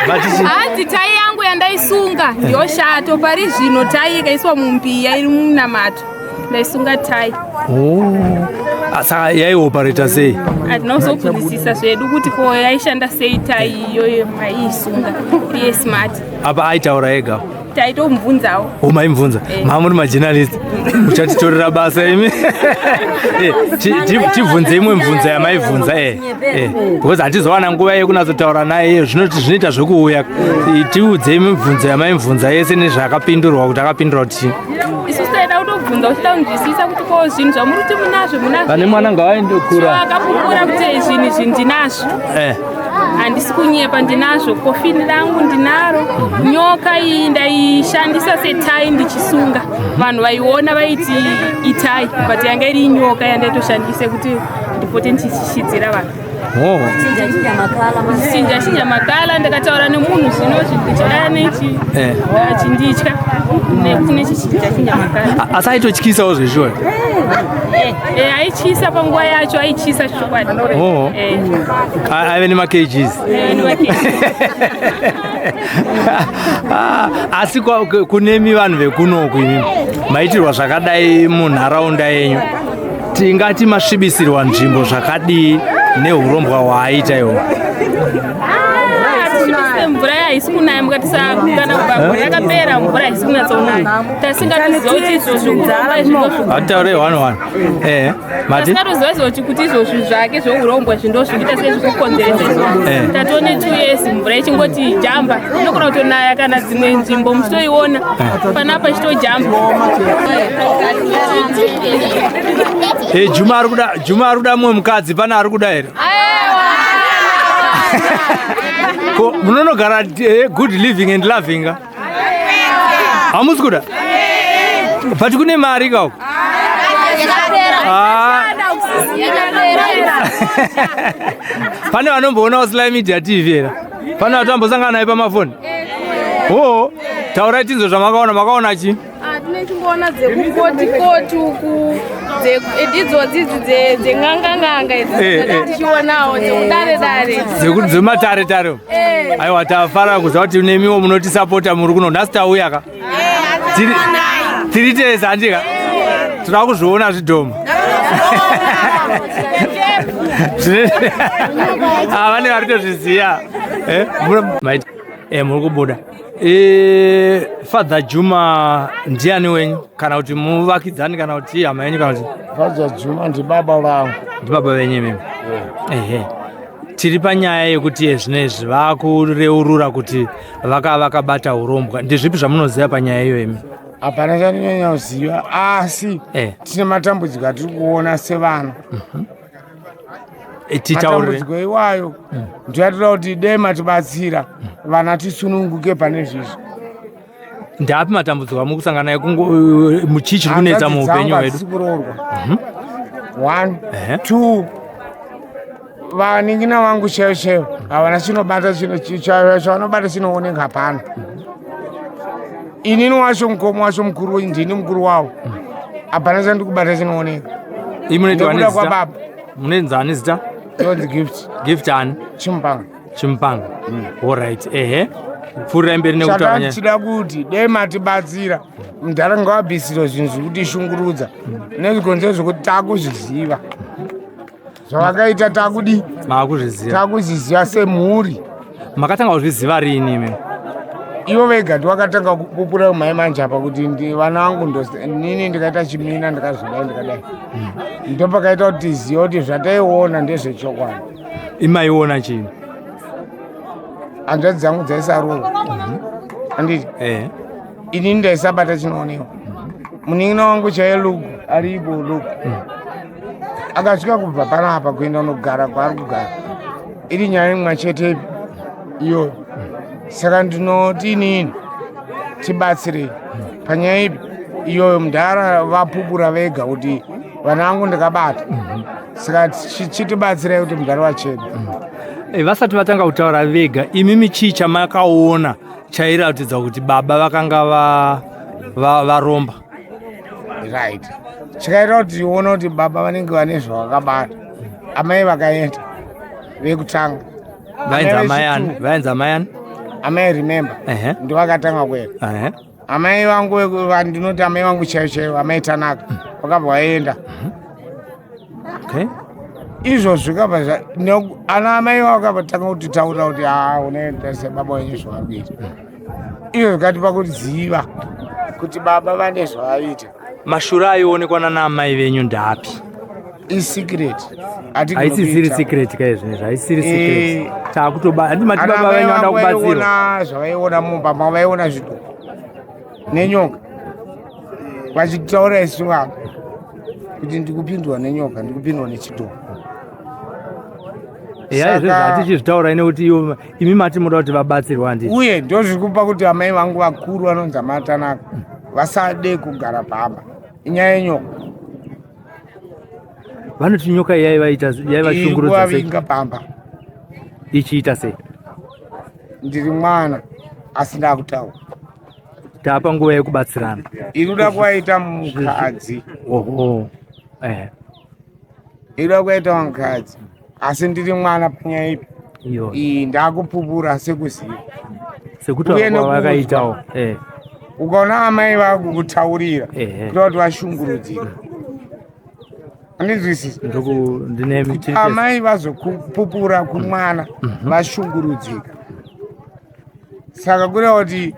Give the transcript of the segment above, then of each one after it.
Hanzi tai yangu yandaisunga ndiyo shato pari zvino tai ikaiswa mumbiya iri munamato ndaisunga tai. Oh. Ah, saka yaiopareta sei? Hatina kuzobvunzisisa zvedu kuti ko yaishanda sei tai iyoyo maiisunga iri yesmart. Apa aitaura ega taitomubvunzawo. O maimubvunza? Eh. Mamuri majournalist muchatitorera basa imi. Eh, tibvunze imwe mubvunzo yamaibvunza eh, eh. Because hatizowana nguva yekunatsotaura naye zvinoti zvinoita zvekuuya. Tiudze mibvunzo yamaibvunza yese nezvaakapindurwa kuti akapindura kuti chii. Isusu taida kutobvunza uchida kunzwisisa kuti ko zvinhu zvamuri kuti munazvo munazvo. Vane mwana ngavaende kura. Akapupura kuti zvinhu izvi ndinazvo. Eh. Handisi kunyepa ndinazvo kofini rangu ndinaro nyoka iyi ndaishandisa setai ndichisunga vanhu vaiona vaiti itai but yanga iri nyoka yandaitoshandisa kuti ndipote ndichishidzira vanhu. Oh. Chinja chinja makala ndakataura nemunhu zvino zvichidaya nechi Eh. achinditya nekuti nechichinja chinja makala. Asi aitotyisawo zveshuwa. Eh, aityisa panguva yacho aityisa chokwadi. Oh. Eh. Aive nemaKGs. Eh, nemaKGs. Ah, asi kunemi vanhu vekunoku imi maitirwa zvakadai munharaunda yenyu tingati masvibisirwa nzvimbo zvakadii nehurombwa hwaaita iwo? Mvura haisi kunaya mukatisa kana kubva gore rakapera mvura haisi kunyatsonaya tasingatoziva kuti izvozvo kuromba izvozvo Hatitaure one one. Eh, mati? Tasingatoziva izvozvo kuti izvozvo zvake zvourombo izvi ndo zvikuita sei zvikukonzeresa izvozvo. Eh. Tatone 2 years mvura ichingoti jamba inogona kutonaya kana dzimwe nzvimbo muchitoiona panapa ichitojamba. Eh, Juma ari kuda Juma ari kuda mumwe mukadzi pane ari kuda here? Ko munonogara eh, good living and loving ka? Hamusi kuda? But kune mari ka uko? Ah. Pane vanomboonawo Sly Media TV here? Pane vatambosangana naye pamafoni? Oo, taurai tinzwe zvamakaona, makaona chii? Tinechingoona dzekukoti koti uku idzodzi idzi dzen'anga n'anga idzi Eh, eh. tichionawo dzekudare dare Dzematare tare. Eh. Aiwa tafara kuziva kuti nemiwo munotisapota muri kuno. Nhasi tauya ka. Tiri tese handika. Tinoda kuzviona zvidhoma. Ah, vane vari kutozviziva. Eh, muri kubuda. Eh, Father Juma ndiani wenyu kana kuti muvakidzani kana kuti hama yenyu kana kuti? Father Juma ndibaba vangu. Ndibaba venyu imimi? Ehe. Tiri panyaya yekuti zvinezvi vakureurura kuti vakabata urombwa. Ndezvipi zvamunoziva panyaya iyo imi? Hapana chandinonyanya kuziva asi eh. Tine matambudziko atiri kuona sevana. Titaure. Matambudziko iwayo ndiyatoda kuti dai matibatsira vana tisununguke pane izvizvi. Ndapi matambudziko amuri kusangana nayo muchii chiri kunetsa muupenyu hwedu? Hanzvadzi kuroorwa. 1 2 vanin'ina vangu chaivo chaivo havana chinobata chavanobata chinooneka hapana. Inini wacho mukoma wacho mukuru ndini mukuru wavo hapana chandikubata chinooneka. Imi munoitwa Nekuda nezita? kwababa. Munonzi ani zita? Ndonzi Gift. Gift ani? Chimpanga. Chimpanga. All right. Ehe. Pfuurirai mberi nekutaura nyaya. Chakatichida kuti dai matibatsira mudhara ngavabvisire zvinhu zviri kutishungurudza nezvikonzero zvekuti takuzviziva zvavakaita takudi Makuzviziva. Takuzviziva semhuri. Makatanga kuzviziva rini imi? Ivo vega ndivakatanga kupupura mai manje apa kuti vana vangu nini ndikaita chimina ndikazodai ndikadai. Ndopakaita kuti tizive kuti zvataiona ndezvechokwadi. Imaiona chii? Hanzvadzi dzangu dzaisaroorwa. Handiti? Eh. Inini ndaisabata chinoonekwa. Munin'ina wangu chaiye Luku aripo Luku. Akasvika kubva panapa kuenda kunogara kwaari kugara. Iri nyaya imwe chete iyoyo. Saka ndinoti inini tibatsirei panyaya ipi iyoyo mudhara vapupura vega kuti vana vangu ndakabata. Saka chitibatsirai kuti mudhara wachena. Vasati vatanga kutaura vega, imimi chii chamakaona chairatidza kuti baba vakanga varomba? Right. Chakaita kuti tione kuti baba vanenge vane zvavakabata. Amai vakaenda vekutanga. Vainzi amai ani? Vainzi amai ani? Amai Remember ndovakatanga kuenda. Amai vangu vandinoti amai vangu chaivo chaivo, amai Tanaka, vakabva vaenda. Izvozvo zvikabva ana amai vakatanga kutitaurira kuti haa, unoenda sebaba wenyu zvavari kuita. Izvo zvikatipa kuziva kuti baba vane zvavaita. Mashura aionekwa nana amai venyu ndapi? Isecret. Haisisiri secret kai zvinezvi, haisisiri secret. Takutoba handi mati baba venyu vanoda kubatsirwa. Zvavaiona mumba mavo, vaiona zvidoko nenyoka, vachitaura isu vana kuti ndikupindwa nenyoka, ndikupindwa nechidoko. Eya, izvezvi hatichizvitaurai nekuti iwo imi mati muda kuti vabatsirwa, handiti? Uye ndo zviri kupa kuti amai vangu vakuru vanonzi amatanaka vasade kugara pamba, inyaya yenyoka. Vanoti nyoka yaivaita, yaivashungurudza sei? Ikuvavinga pamba. Ichiita sei? Ndiri mwana, asi ndakutaura. Tapa nguva yekubatsirana. Iri kuda kuvaita mukadzi. Oho, Iri kuda kuvaita mukadzi, asi ndiri mwana panyaya ipi? Iyo. Iyi ndakupupura sekuziva. Sekutaura Uye kwavakaitawo. Ukaona amai vakukutaurira, kuda kuti vashungurudzika, andinzwisisi. Ndoku ndine Kuti amai vazokupupura kumwana vashungurudzika, saka kureva kuti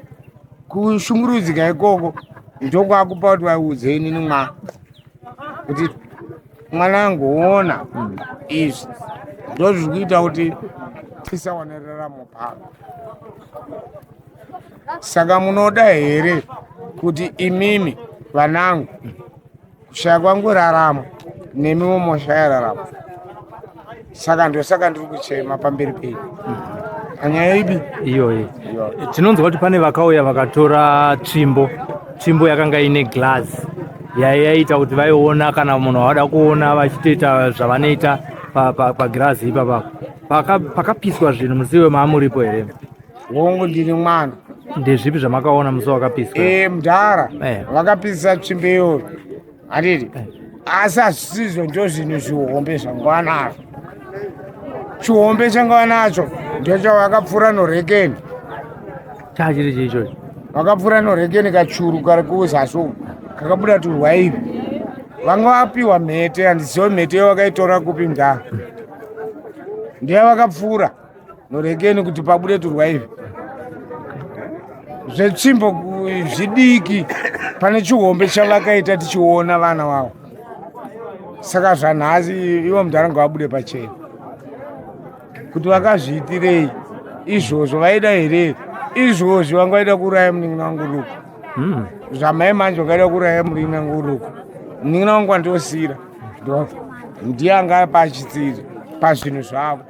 kushungurudzika ikoko ndokwakupa kuti vaudze inini mwana kuti mwanangu, ona izvi ndo zviri kuita kuti tisawane raramo pano. Saka munoda here kuti imimi vanangu, kushaya kwangu raramo, nemiwo moshaya raramo? Saka ndosaka ndiri kuchema pamberi penyu panyaya ipi? Iyoyi. Tinonzwa kuti pane vakauya vakatora tsvimbo, tsvimbo yakanga ine glass yaiyaita kuti vaiona kana munhu wada kuona vachitoita zvavanoita pagirazi ipapako. Pakapiswa zvinhu musi wemaamuripo here? Hongu, ndiri mwana. Ndezvipi zvamakaona musi wakapiswa? Mudhara vakapisa tsvimbo iyoyo, handiti? Asi hazvisizvo ndo zvinhu zvihombe zvangava nazvo. Chihombe changava nacho ndochavakapfuura norekeni. Chachiri chiichocho? Vakapfuura norekeni kachuru kari kuzasi uku, kakabuda turwa ivi. Vanga vapiwa mhete, handizivo mhete iyo vakaitora kupi. Mudhara ndiya vakapfuura norekeni kuti pabude turwa ivi. Zvetsvimbo zvidiki pane chihombe chavakaita tichiona vana vavo. Saka zvanhasi ivo mudhara ngavabude pachena kuti vakazviitirei izvozvo. Vaida here izvozvi? Vanga vaida kuuraya munin'ina wangu Luku. Zvamai manje vakaida kuuraya munin'ina wangu Luku. Munin'ina wangu wandosira ndiye anga pachitsiri pazvinhu zvavo.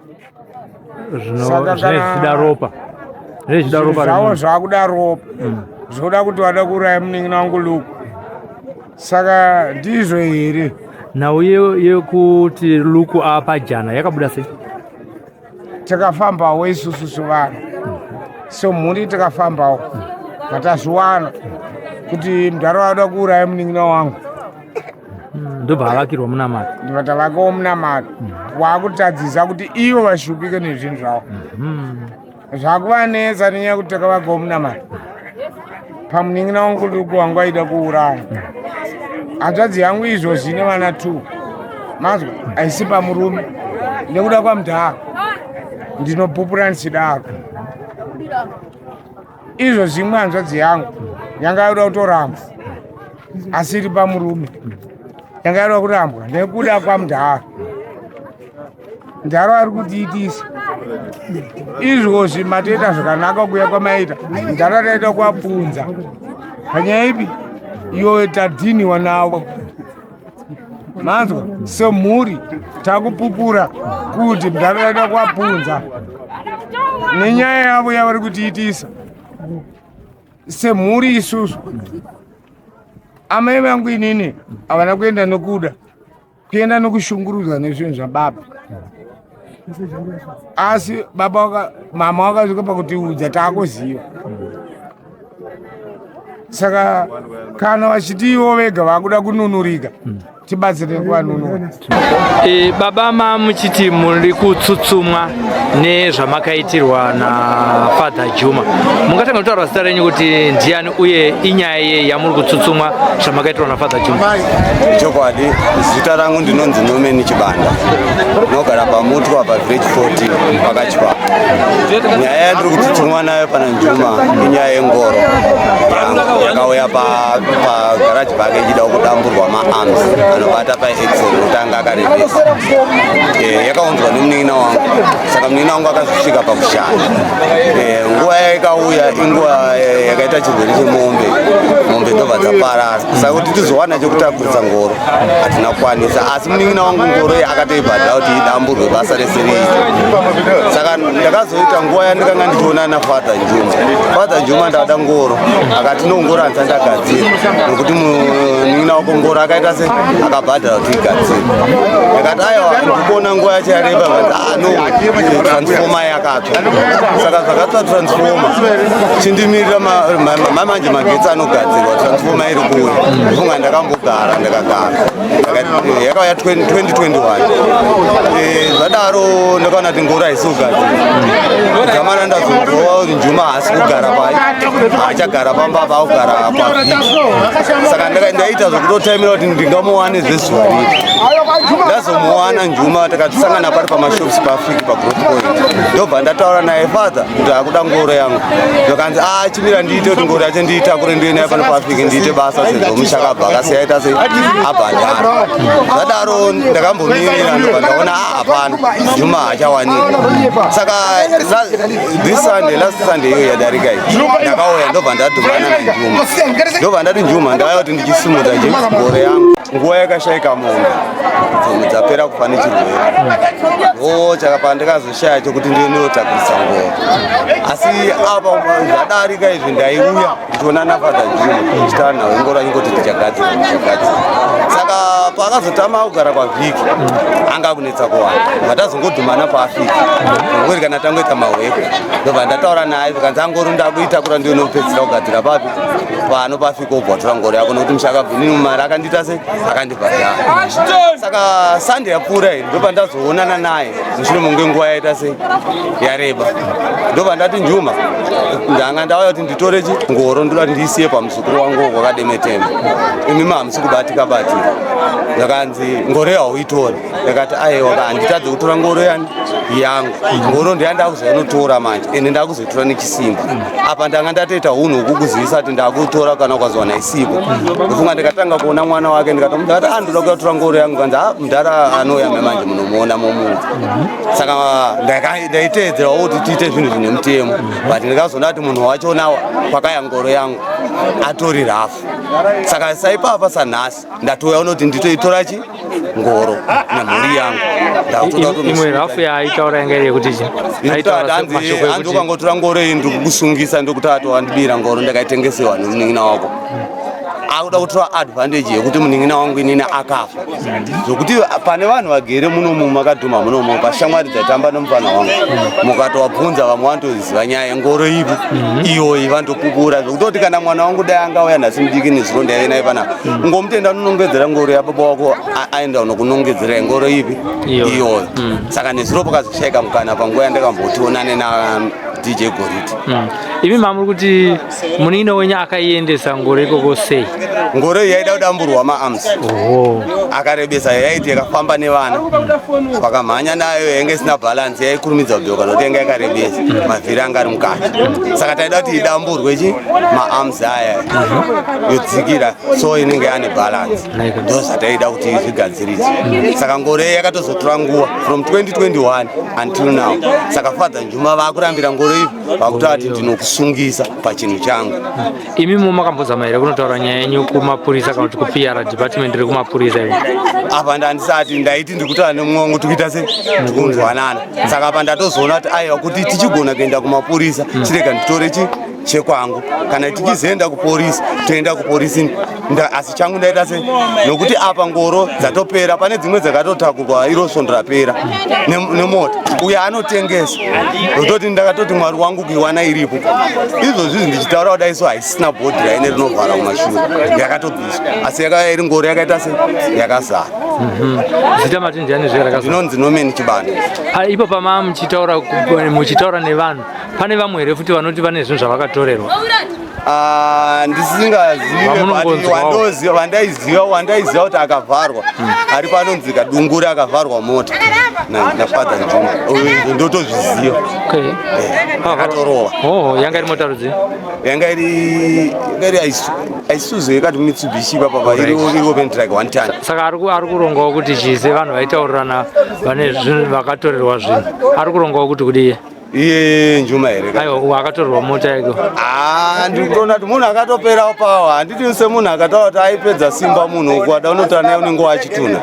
Saka Zvinenge zvichida ropa, zvinenge zvichida ropa zvavo. remunhu. Zvakuda ropa, zvoda kuti vada kuuraya munin'ina wangu Luku. Saka ndizvo here? Nhau yekuti Luku apajana yakabuda sei? Takafambawo isusu sevanhu, semhuri, takafambawo patazviwana kuti mudhara wada kuuraya munin'ina wangu. Ndobva avakirwa munamato. Ndibva tavakawo munamato wakutadzisa kuti ivo vashupike nezvinhu zvavo. Zvakuvanetsa nenyaya yekuti takavakawo munamato pamunin'ina wangu Luku wangu aida kuuraya hanzvadzi yangu. Izvozvi ine vana two, manzwa? Haisi pamurume nekuda kwamudhara. Ndinopupura ndichidaro. Izvo zvimwe hanzvadzi yangu yanga yakuda kutorambwa, asi iri pamurume, yanga yakuda kurambwa nekuda kwamudhara. Mudhara ari kutiitisa izvozvi. Matoita zvakanaka kuya kwamaita. Mudhara taita kuvapunza panyaya ipi iyo? Tadhiniwa navo, manzwa? Semhuri takupupura kuti mudhara taita kuvapunza nenyaya yavo yavari kutiitisa semhuri isusu. Amai vangu inini havana kuenda nekuda kuenda nokushungurudzwa nezvinhu zvababa, asi baba mama vakasvika pakutiudza, taakuziva. Saka kana vachiti ivo vega vakuda kununurika. Tibatsire kuvanunura. E, baba mamuchiti muri kutsutsumwa nezvamakaitirwa naFather Juma, mungatanga kutaura zita renyu kuti ndiani uye inyaya yei yamuri kutsutsumwa zvamakaitirwa naFather Juma? Chokwadi, zita rangu ndinonzi Nomeni Chibanda, ndinogara paMutwa pavillage 14 pakachipapa. Nyaya yandiri kutsutsumwa nayo pana Njuma inyaya yengoro yangu yakauya pagaraji pake ichida kudamburwa maarms anobata paexel kutanga akarevesa. Yakaunzwa nemunin'ina wangu, saka munin'ina wangu akazosvika pakushaya. Nguva yakauya inguva yakaita chirwere chemombe, mombe ndobva dzaparara, saka kuti tizowana chekutakurisa ngoro hatina kukwanisa. Asi munin'ina wangu ngoro iyi akatoibhadhara kuti idamburwe, basa rese riite. Saka ndakazoita nguva yandikanga ndichiona naFather Njuma. Father Njuma, ndada ngoro. Akati, "No, ngoro handisati ndagadzira nokuti munin'ina wako ngoro akaita se akabhadhara kuti igadzire." Ndakati, "Aiwa, ndikuona nguva yacho yareba." Akati, "Ah, no, transformer yakatsva." Saka zvakatsva transformer, chindimirira mamanje magetsi anogadzirwa, transformer iri kuuya. Funga ndakambogara, ndakagara. Yakauya 2021. Zvadaro ndakaona kuti ngoro haisi kugadzira. Gamana ndazonzwa kuti Njuma haasi kugara pai, haachagara pamba apa, akugara pavhiki. Saka ndaita zvokutotaimira kuti ndingamuwane zvezuva ripi. Ndazomuwana Njuma, takatisangana pari pamashops paafrika paGrowth Point. Ndobva ndataura naye, "Father, kuti akuda ngoro yangu." Ndokanzi, "A, chimira ndiite kuti ngoro yacho ndiitakure ndiye nayo pano paafrika, ndiite basa," sezvo mushakabva akasiya aita sei, abhadhara. Zvadaro ndakambomirira, ndobva ndaona, "Ah, hapana, Juma haachawanikwa." Saka this Sunday, last Sunday iyo yadarika iyi, ndakauya, ndobva ndadhumana naNjuma, ndobva ndati, "Njuma, ndauya kuti ndichisimudza ngoro yangu." Nguva yakashayika mombe, dzimwe dzapera kufa nechirwere. O, chaka pandakazoshaya chokuti ndinotakurisa ngoro. Asi apa zvadarika izvi, ndaiuya ndichiona naFather Juma ndichitaura nawo ngoro, achingoti, "Ndichagadzira, ndichagadzira." Saka paakazotama kugara kwavhiki, anga kunetsa kuwana. Vatazongodhumana paafrika ngori kana tangoita mahweko, ndobva ndataura naye, zvikanzi, "Angoro ndakuitakura, ndinopedzisira kugadzira papi pano pafika, obva watora ngoro yako," nokuti mushakabvunini mari akandiita se akandibhadhara. Saka Sunday yapfuura iyi ndobva ndazoonana naye mushure munge nguva yaita sei, yareba. Ndobva ndati, "Njuma, ndanga ndauya kuti nditore chi ngoro, ndoda kuti ndiisiye pamuzukuru wangu kwakademetembe. Imi hamusi kubatika batika." Ndakanzi, "Ngoro hauitori." Ndakati, "Aiwa, handitadze kutora ngoro yani yangu. Ngoro ndeyanda kuzonotora manje, ende ndakuzoitora nechisimba. Apa ndanga ndatoita unhu hwekukuzivisa kuti ndakutora, kana ukazowana isipo." Ndofunga ndikatanga kuona mwana wake, ndikati, "Ah, ndoda kuyatora ngoro yangu." Kanzi, "Ah, mudhara anouya manje, munomuona momuudza." Saka ndaiteedzerawo kuti tiite zvinhu zvine mutemo, but ndikazoona kuti munhu wachona kwakaya ngoro yangu atori rafu. Saka saipapa sanhasi ndatouya unoti nditoitora chi ngoro nemhuri yangu. Ndakutoda Imwe rafu yaaitaura yanga iri yekuti chi? Aitaura hanzi mashoko hanzi ekuti ukangotora ngoro iyi, ndikukusungisa, ndokuti atowandibira ngoro, ndakaitengesewa nemunin'ina wako. Akuda kutora advantage yekuti munin'ina wangu inini akafa, zvokuti pane vanhu vagere munomu makadhuma munomu, pashamwari dzaitamba nemufana wangu, mukatovabvunza vamwe vanotoziva nyaya yengoro ipi iyoyi, vanotopupura. Zvokutoti kana mwana wangu dai angauya nhasi mudiki, nezuro ndaive naye panapa, ngomutenda unonongedzera ngoro yababa wako, aenda unokunongedzera ngoro ipi? Iyoyo. Iyoyo. Saka nezuro pakazoshayika mukana panguva yandakambotionane na DJ Goriti. Imi mamuri kuti munin'ina wenyu akaiendesa ngoro ikoko sei? Ngoro iyi yaida kudamburwa maarms. Oho. Akarebesa, yaiti yakafamba nevana vakamhanya nayo, yainge isina balance, yaikurumidza kudzoka nokuti yanga yakarebesa, mavhiri anga ari mukati. Saka taida kuti idamburwe chi maarms aya, yodzikira, so inenge yane balance. Ndo zvataida kuti zvigadziriswe. Saka ngoro iyi yakatozotora nguva from 2021 until now. Saka Father Njuma vakurambira ngoro iyi, vakuti ati, "Ndinokusungisa pachinhu changu." Imi mo makambozama here kunotaura nyaya yenyu kumapurisa kana kuti kuPR department riri kumapurisa iko? Apa ndandisati, ndaiti ndikutaura nemumwe wangu, tikuita se tikunzwanana. Saka apa ndatozoona kuti aiwa, kuti tichigona kuenda kumapurisa, chirega nditore chi Chekwangu kana tichizoenda kuporisi, toenda kuporisi, asi changu ndaita se nokuti apa ngoro dzatopera, pane dzimwe dzakatotakurwa iro svondo rapera nemota uyo anotengesa. Ndototi ndakatoti Mwari wangu kuiwana iripo izvozvizvi ndichitaura kudai so, haisisina bhodhi raine rinovhara kumashure, yakatobviswa, asi yakauya iri ngoro yakaita se yakazara. Zita mati ndiani zve rakazara? Ndinonzi Nomeni Chibanda. Ah, ipo pama muchitaura nevanhu, pane vamwe here futi vanoti vane zvinhu zvavakatorerwa? Ah, ndisingazive. Vamunongonzwawo. Wandoziva, wandaiziva kuti akavharwa ari panonzi Kadunguri, akavharwa mota naFadha Njuma. Uyu ndotozviziva. Akatorova. Oh, yanga iri mota rudzi? Yanga iri Isuzu yakati Mitsubishi ipapa, iri open truck, one ton. Saka ari kurongawo kuti chii? Vanhu vaitaurirana vane zvinhu, vakatorerwa zvinhu, ari kurongawo kuti kudii? Iye Njuma here? Aiwa, uyo akatorerwa mota yake. Ah, ndiri kutoona kuti munhu akatoperawo pawa. Handiti semunhu akataura kuti aipedza simba, munhu ukwada unotaura naye unenge wachituna,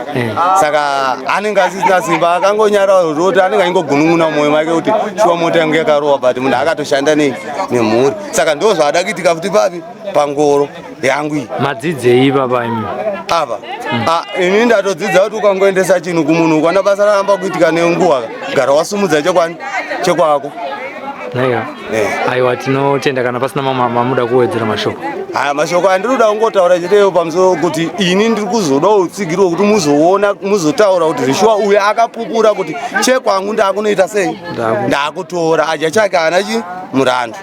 saka anenge asisina simba, akangonyara kuti anenge aingogunun'una mumwoyo make kuti shuwa mota yangu yakarohwa, but munhu akatoshanda nei nemhuri. Saka ndo zvaada kuitika futi papi pangoro yangu iyi. Madzidzei baba imi? Apa, ah, ini ndatodzidza kuti ukangoendesa chinhu kumunhu, ukwana basa raramba kuitika nenguva, gara wasumudza chekwani chekwako. Aiwa. Aiwa, tinotenda. Kana pasina mamwe mamuda kuwedzera mashoko. Haya, mashoko andiri kuda kungotaura cheteyo pamusoro kuti ini ndiri kuzodawo utsigiro wekuti muzoona, muzotaura kuti zvishuwa uyo akapupura kuti chekwangu ndakunoita sei, ndakutora aja chake haana chi murandu,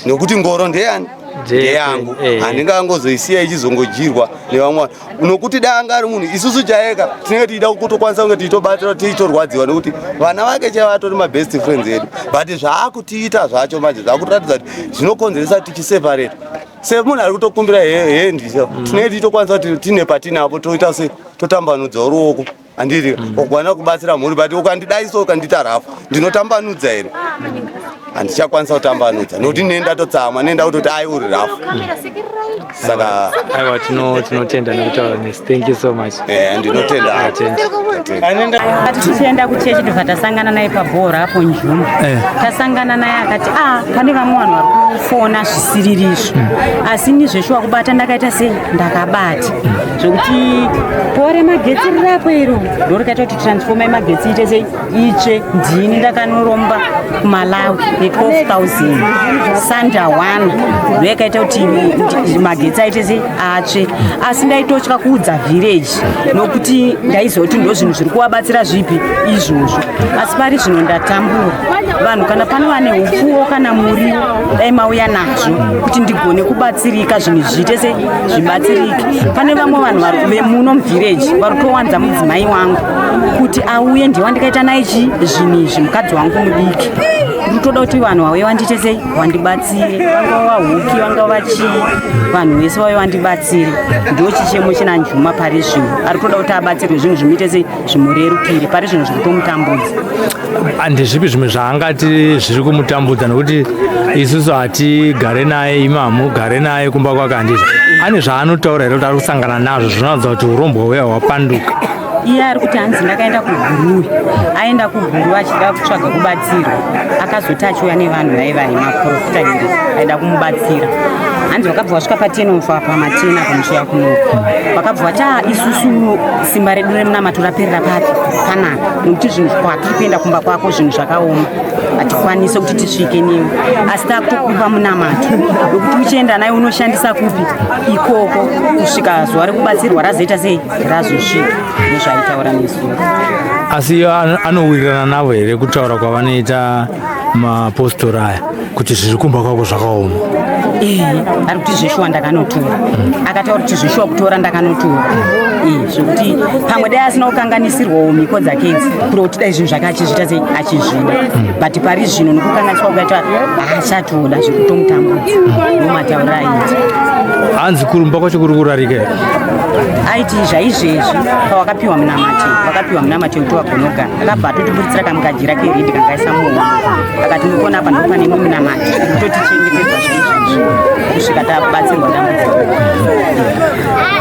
nekuti ngoro ndeyani? Ndeyangu. Handingangozoisiya ichizongodyirwa nevamwe vanhu, nokuti dai anga ari munhu isusu chaeka tinenge tichida kutokwanisa kunge tichitobatira, tichitorwadziwa, nekuti vana vake chaiva atori mabest friends edu. But zvaakutiita zvacho manje zvakuratidza kuti zvinokonzeresa tichiseparate. Semunhu ari kutokumbira hendi, tinenge tichitokwanisa kuti tine patinapo toita se totambanudza ruoko, handiti, ukwana kubatsira mhuri. But ukandidaiso, ukandiita rafu, ndinotambanudza here? Handichakwanisa kutambanudza nokuti ndine ndatotsamwa, nenda kutoti ai uri rafu, saka Aiwa, tinotenda nekutaura nesu. Thank you so much. Ndinotenda. Atenda. Ati tichienda kuchechi, tobva tasangana naye pabhora apo, Njuma. Tasangana naye akati, a pane vamwe vanhu vari kufona zvisiririzvo, asi ini zveshuwa kubata ndakaita sei, ndakabata zvokuti pole remagetsi rirapo iro ndo rikaita kuti transformer yemagetsi iite sei, itsve. Ndini ndakanoromba kuMalawi ne12 000 sanda 1, ndo yakaita kuti magetsi aite sei, atsve. Asi ndaitotya kuudza village nokuti ndaiziva kuti ndo zvinhu zviri kuvabatsira zvipi izvozvo. Asi pari zvino ndatambura. Vanhu, kana panova neupfuwo kana muriwo, dai mauya nazvo kuti ndigone kubatsirika, zvinhu zviite se zvibatsirike. Pane vamwe vanhu vari vemuno muvillage vari kutowanza mudzimai wangu kuti auye, ndiye wandikaita naye chi zvinhu izvi, mukadzi wangu mudiki. Ndinotoda kuti vanhu vauye vandiite sei, vandibatsire, vangava vahuki, vangava vachii, vanhu vese vauye vandibatsire. Ndo chichemo china Njuma pari zvino. Ari kutoda kuti abatsirwe, zvinhu zvimuite sei, zvimurerukire. Pari zvino zviri kutomutambudza. Ndezvipi zvimwe zvaangati zviri kumutambudza? Nokuti isusu hatigare naye, imi hamugare naye kumba kwake, handizvo? Ane zvaanotaura here kuti ari kusangana nazvo zvinoratidza kuti urombwa huya hwapanduka? Iye ari kuti hanzi ndakaenda kuGuruve, aenda kuGuruve achida kutsvaga kubatsirwa, akazoti achiuya nevanhu vaiva nemaprofita here aida kumubatsira. Hanzi vakabva vasvika patenofa pamatena pamusha kunoko, vakabva vati, "Ah, isusu simba redu remunamato raperera papi panapa, nokuti zvinhu kwatiri kuenda kumba kwako zvinhu zvakaoma, hatikwanisi kuti tisvike newe, asi takutokupa munamato nokuti uchienda naye unoshandisa kupi ikoko kusvika zuva rekubatsirwa razoita sei, razosvika." Nezvaitaura nesuwo. Asi anowirirana navo here kutaura kwavanoita mapostori aya kuti zviri kumba kwako zvakaoma? Ee, ari kuti zveshuwa ndakanotora. Akataura kuti zveshuwa kutora ndakanotora. Ee, zvekuti pamwe dai asina kukanganisirwawo mhiko dzake idzi, kuri kuti dai zvinhu zvake achizviita sei, achizvida. But pari zvino nokukanganiswa kukaita haachatoda, zviri kutomutambudza, ndomatauriro aiti. Hanzi kurumba kwacho kuri kurarika here? Aiti zvaizvezvi pawakapiwa munamato, wakapiwa munamato wekuti wagonogara, akabva atotiburitsira kamukajira kered kangaisa muhomwe, akati mukuona apa ndipo pane imwe munamato kutotichengetedza zvaizvezvi kusvika tabatsirwa dambudziko.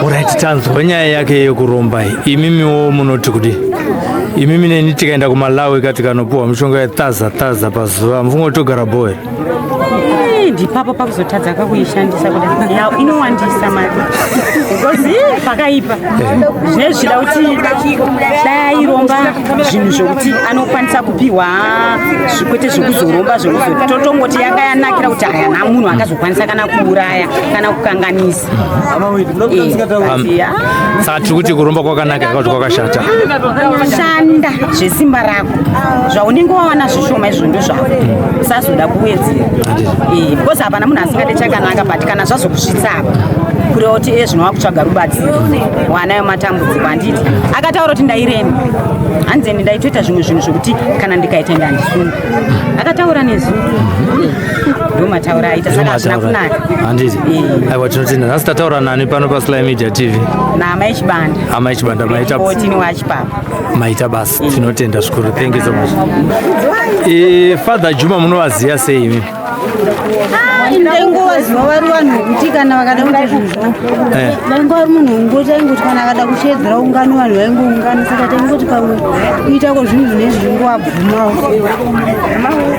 Alright, tanzwa nyaya yake yekuromba iyi. Imimiwo munoti kudi? Imimi neni tikaenda kuMalawi ka, tikanopuhwa mishonga yetaza taza pazuva, mufunga kuti togara bho here? And ipapo pakuzotadza kakuishandisa kudai ya inowandisa mari because ii, pakaipa zvinenge zvichida kuti dai airomba zvinhu zvokuti anokwanisa kupiwa kwete zvekuzoromba zvekuzoti totongoti yanga yanakira kuti hayana munhu akazokwanisa kana kuuraya kana kukanganisa. But, yeah. Saka tiri kuti kuromba kwakanaka kana kuti kwakashata? Shanda zvesimba rako, zvaunenge wawana zvishoma izvo ndozvako, usazoda kuwedzera. Because hapana munhu asingade chakanaka, but kana zvazokusvitsa apa kureva kuti iye zvino wakutsvaga rubatsiro, wanayo matambudziko. Handiti akataura kuti ndairema, hanzeni ndaitoita zvimwe zvinhu zvokuti kana ndikaita ende handisunga, akataura nezuro. Ndo mataura aita, saka hazvina kunaka. Handiti? Aiwa, tinotenda. Nhasi tataura nani pano paSly Media TV? Naamai Chibanda. Amai Chibanda, maita. 14 wachipapa. Maita basa, tinotenda zvikuru. Thank you so much. Father Juma munovaziva sei imi? Ndaingovaziva vari vanhu vekuti kana vakada kuita zvinhu zvavo, vainge vari munhu ungoti aingoti kana akada kushedzera ungano, vanhu vaingoungana, saka taingoti pamwe kuita kwezvinhu zvinezvi zvingovabvumawo.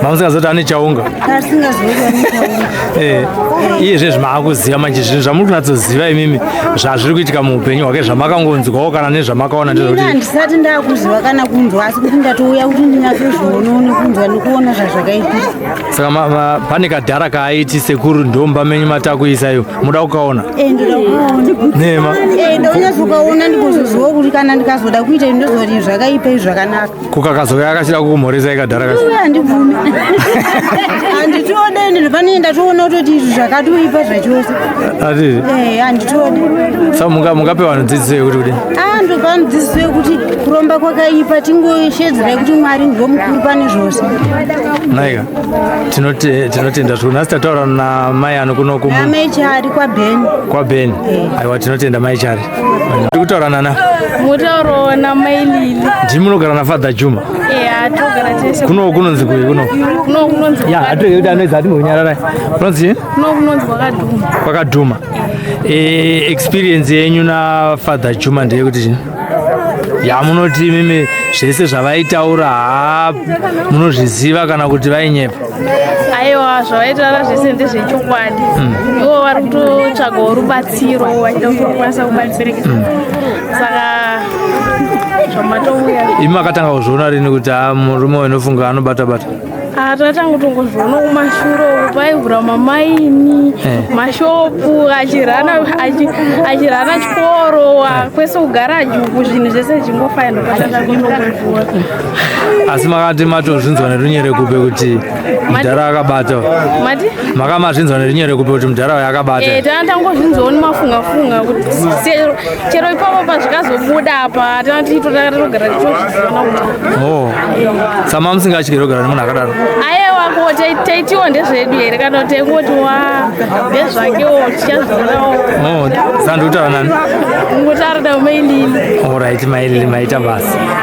Mamusingazoti ane chaunga? Tasingazivi kuti vane chaunga. Iye zvezvi maakuziva manje zvinhu zvamuri kunatsoziva imimi zvazviri kuitika muupenyu hwake, zvamakangonzwawo kana nezvamakaona Ini ndezvekuti handisati ndakuziva kana kunzwa, asi kuti ndatouya kuti ndinyatsozvionawo nekunzwa nekuona zvazvakaitira. Saka pane kadhara kaaiti sekuru ndomba menyu matakuisaiyo, muda kukaona? Ndoda kukaona. Nema? Ndonyatsokaona ndikozoziva kuti kana ndikazoda kuita izvi ndozoti zvakaipa izvi zvakanaka. Kukakazoka akachida kukumhoresai kadhara kacho? Uye handibvumi, handitiode ende pane ndatoona kutoti izvi zvakatoipa zvachose. Atiti? Handitiode. Saka mungape vanhu dzidziso yekuti kudii? Ndopa dzidziso yekuti kuromba kwakaipa, tingoshedzerai kuti Mwari ndiwo mukuru pane zvose. Naika, tinotenda zvikuru. Nhasi tataura namai ano kunoku Namai Chari kwaBheni. KwaBheni. Aiwa, tinotenda mai Chari. Tiri kutaura nana? Mutauro naMai Lili. Ndimi munogara naFather Juma? Eya, togara tese. Kuno kunonzi kui kuno? Kuno kunonzi Ya, atirege kuti anoedza atimbonyararai. Kunonzi Kuno kunonzi Kwakadhuma. Kwakadhuma. Experience yenyu naFather Juma ndeyekuti chii yamunoti imimi zvese zvavaitaura ha munozviziva kana kuti vainyepa? Aiwa, zvavaitaura zvese ndezvechokwadi. Ivo vari kutotsvagawo rubatsiro, vachida kutokwanisa kubatsirika, saka zvamatouya. Imi makatanga kuzviona rini kuti ha murume unofunga anobata bata? Tatanga kutongozviona kumashure uku, paivhura mamaini, mashopu, achirana chikoro, kwese kugaraji uku, zvinhu zvese zvichingofaina, ndopatanga kutongozviona. Asi makati matozvinzwa nerunyerekupe kuti mudhara akabata? Mati? Makamazvinzwa nerunyerekupe kuti mudhara uyu akabata? Tanga tangozvinzwawo nemafunga-funga kuti chero ipapo pazvikazobuda apa tanga totogara tichozviziona kuti Oh, sama musingatyiri kugara nemunhu akadaro? Aiwa, ko taitiwo ndezvedu here, kana kuti taingoti wa ndezvakewo, tichazvionawo. Oh, saka ndikutaura nani? Ngotaura naMai Lili. Alright, Mailili, maita basa.